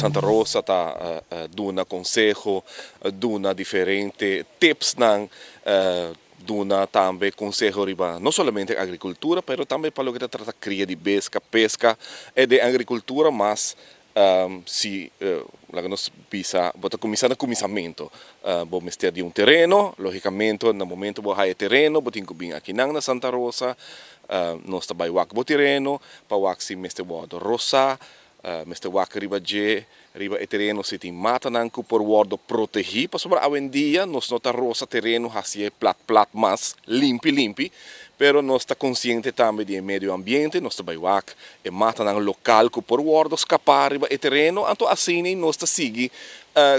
Santa Rosa ta duna konseho, duna diferente tipsnan, duna tambe konseho riba no solamente agrikultura pero tambe pa loke ta trata kria di beska, peska e den agrikultura mas si laga nos bisa bo ta kuminsá na kuminsamentu bo mester di un tereno lógikamente na momento bo haya tereno bo tin ku bin akinan na Santa Rosa nos ta bai wak bo tereno pa wak si mester wòrdu rosá. Mester wak riba dje, riba e tereno si tin matanan ku por wòrdu protegí, pasobra awendia nos no ta rosa tereno hasié plat plat mas, limpi limpi, pero nos ta konsiente tambe di e medio ambiente, nos ta bai wak e matanan lokal ku por wòrdu skapá riba e tereno, anto asina nos ta sigui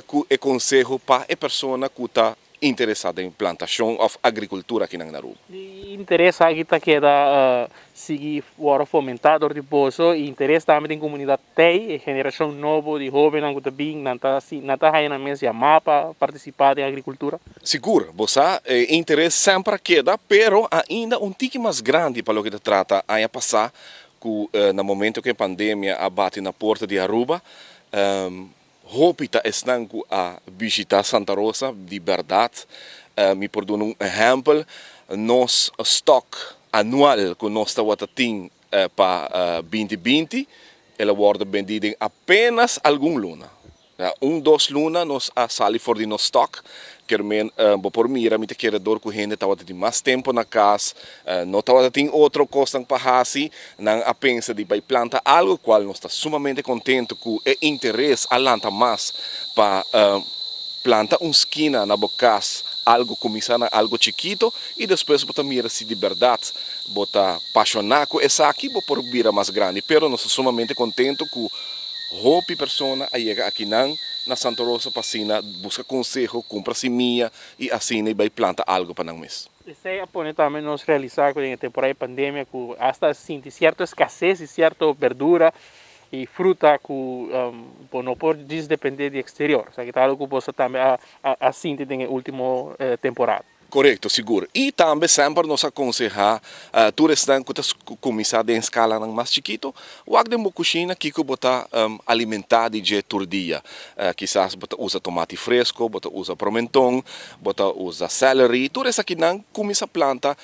ku e konseho pa e persona ku ta interesá den plantashon òf agrikultura akinan na Aruba. E interes aki ta keda sigui wòrdu fomentá dor di boso i interes tambe den komunidat tei, e generashon nobo di hóbennan ku ta bin, nan ta nan ta haña nan mes yamá pa partisipá den agrikultura. Sigur, bo sa, e interes semper a keda, pero ainda un tiki mas grandi pa loke ta trata aña pasá ku na momento ku e pandemia a bati na porta di Aruba, Hopi ta esnan ku a bishitá Santa Rosa di bèrdat. Mi por duna un ehèmpel, nos stòk anual ku nos tabata tin pa 2020, el a wòrdu bendí den apénas algun luna. Un dos luna nos a sali for di nos stòk. Kermen bo por mira mi ta kere dor ku hende tabata tin mas tempu na kas, no tabata tin otro kosnan pa hasi, nan a pensa di bai planta algu kual nos ta sumamente kontentu ku e interes a lanta mas pa planta un skina na bo kas, algu kuminsá na algu chikito i despues bo ta mira si di bèrdat bo ta pashoná ku esaki bo por bira mas grandi. Pero nos ta sumamente kontentu ku hopi persona a yega akinan na Santa Rosa pa asina buska konseho, kumpra simia i asina i bai planta algu pa nan mes. Esei a pone tambe nos realisá ku den e temporada di pandemia ku asta a sinti sierto eskases di sierto berdura i fruta ku bo no por djis dependé di eksterior. Esaki ta algu ku boso tambe a sinti den e último temporada. Korekto, sigur. I tambe semper nos a konsehá tur esnan ku ta kuminsá den skalanan mas chikitu, wak den bo kushina kiko bo ta alimentá di dje tur dia. Kisas bo ta usa tomati fresko, bo ta usa promenton, bo ta usa sèleri. Tur esakinan kuminsá planta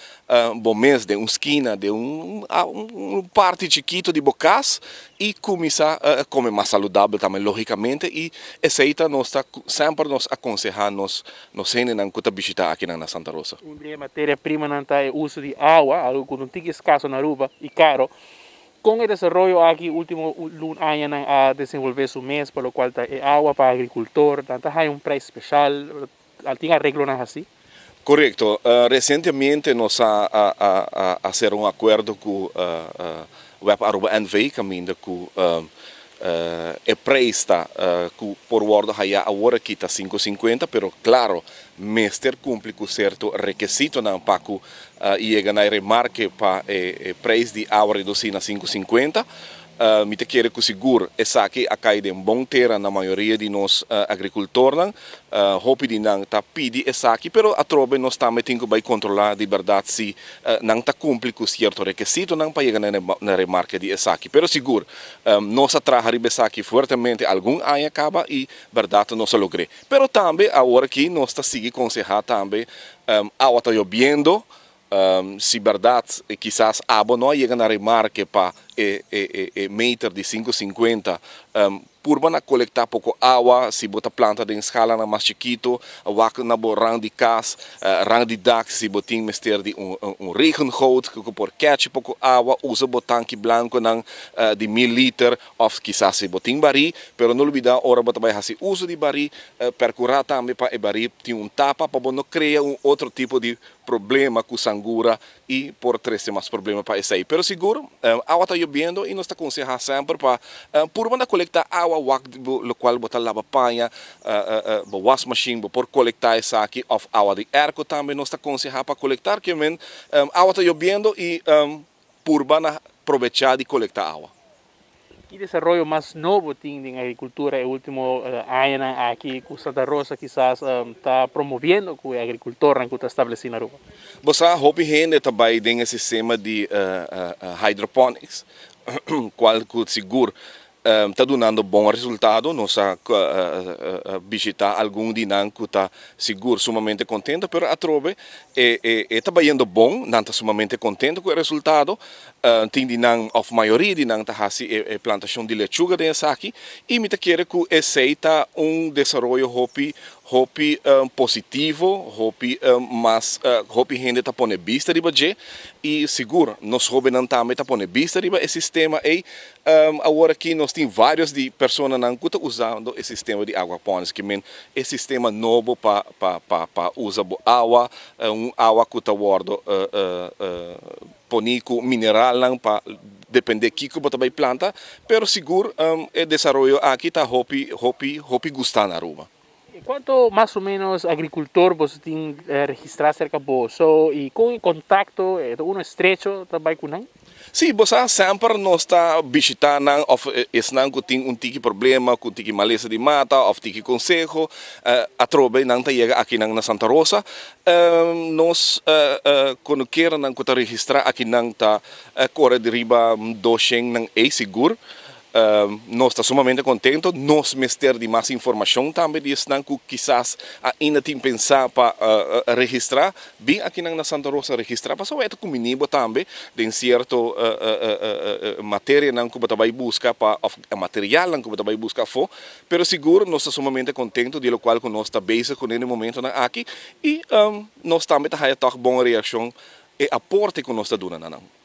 bo mes den un skina, den un parti chikitu di bo kas i kuminsá kome mas saludabel tambe lógikamente. I esei ta nos ta semper nos a konsehá nos Nos hendenan ku ta bishitá akinan na Santa Rosa. Un di e materia primanan ta e uso di awa, algu ku no tin eskaso na Aruba i karo. Kon e desaroyo aki ultimo añanan a desenvolvé su mes pa lokual ta e awa pa agrikultor? Nan ta haña un preis speshal? Tin areglonan hasí? Korekto. Resientemente nos a a sera un akuerdo ku Web Aruba NV kaminda ku E prijs ta cu por wordo haya awor aki ta 5.50, pero claro, mester cumpli cu cierto requisitonan pa cu yega na e remarke pa e prijs di awa reduci na 5.50. Mi ta kere cu sigur esaki a cay den bon tera na mayoria di nos agricultornan. Hopi di nan ta pidi esaki, pero atrobe nos tambe tin cu bay controla di berdad si nan ta cumpli cu cierto requisitonan pa yega na remarke di esaki. Pero sigur, Nos a traha riba esaki fuertemente algun aña kaba i bèrdat nos a logr'é. Pero tambe awor aki nos ta sigui konsehá tambe, awa ta yobiendo, si bèrdat kisas abo no a yega na remarke pa e e meter di 5.50, Purba na kolektá poko awa, si bo ta planta den skalanan mas chikitu, wak na bo rand di kas, rand di dak si bo tin mester di un regengoot ku por kèchi poko awa, usa bo tanki blankonan di 1000 liter òf kisas si bo tin barí, pero no lubidá ora bo ta bai hasi uso di barí, pèrkurá tambe pa e barí tin un tapa pa bo no krea un otro tipo di problema ku sangura i por trese mas problema pa esei. Pero sigur, awa ta yobiendo i nos ta konsehá semper pa purba na kolektá awa wak di bo lokual bo ta laba paña, bo wasmashin bo por kolektá esaki òf awa di airco tambe nos ta konsehá pa kolektá. Kiamen awa ta yobiendo i purba na probechá di kolektá awa. Ki desaroyo mas nobo tin den agrikultura e ultimo añanan aki ku Santa Rosa kisas ta promoviendo ku e agrikultornan ku ta establesí na Aruba? Bo sa hopi hende ta bai den e sistema di hydroponics kual ku sigur. Ta dunando bon resultado. Nos a bishita algun di nan ku ta sigur sumamente kontento, pero atrobe e ta bayendo bon, nan ta sumamente kontento ku e resultado. Tin di nan òf mayoria di nan ta hasi e plantashon di lechuga den esaki i mi ta kere ku esei ta un desaroyo hopi hopi positivo, hopi mas hopi hende ta pone bista riba dje i sigur nos hóbennan tambe ta pone bista riba e sistema ei. Awor aki nos tin vários di personanan ku ta usando e sistema di aquaponics, ke men e sistema nobo pa pa pa pa usa bo awa, un awa ku ta wòrdu poni ku mineralnan pa depende kiko bo ta bai planta, pero sigur e desaroyo aki ta hopi hopi hopi gusta na Aruba. Kuantu mas o menos agrikultor boso tin registrá serka boso i kon e kontakto e ta uno estrecho ta bai ku nan? Sí, bo sa, semper nos ta bishitá nan òf esnan ku tin un tiki problema ku tiki malesa di mata òf tiki konseho, atrobe nan ta yega akinan na Santa Rosa. Nos konokeranan ku ta registrá akinan ta kore di riba doshen nan ei sigur. Nos ta sumamente contento. Nos mester di mas informacion tambe di esnan cu kisas ainda tin pensa pa registra. Bin akinan na Santa Rosa registra pasobra e ta cumbini bo tambe den cierto materianan cu bo ta bay busca pa of materialnan cu bo ta bay busca afo. Pero sigur nos ta sumamente contento di locual cu nos ta bezig cune den momentonan aki y nos tambe ta haya tog bon reaccion e aporte cu nos ta duna na nan.